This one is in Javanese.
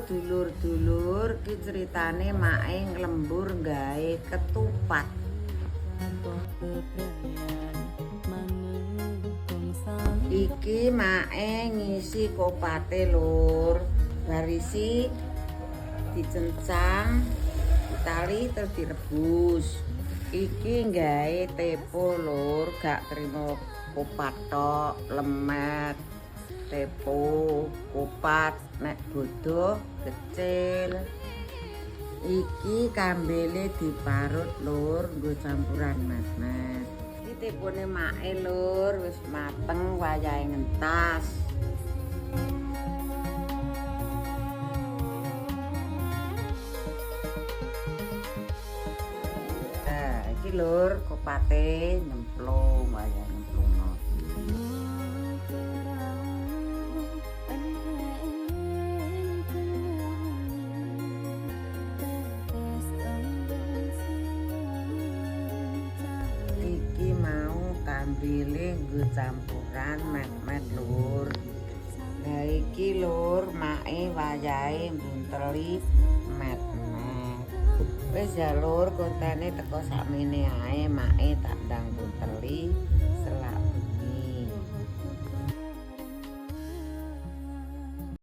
Dulur-dulur, ki ceritane mae nglembur gawe ketupat. Iki mae ngisi kopate, lur. Bar isi dicencang ditali terus direbus. Iki gawe tepo, lur, gak terima kopat tok, lemet, tepo, kopat, nek bodoh kecil. Iki kambele diparut, lur, nggo campuran met-met. Iki tepone mae, lur, wis mateng wayahe ngentas. Nah, iki, lur, kopate nyemplung, wayahe nyemplungno. Iki mau kambile nggo campuran met-met, lur. Lah iki, lur, mae wayahe mbunteli met-met. Wis ya, lur, kontene teko sakmene ae, mae tak ndang bunteli selak.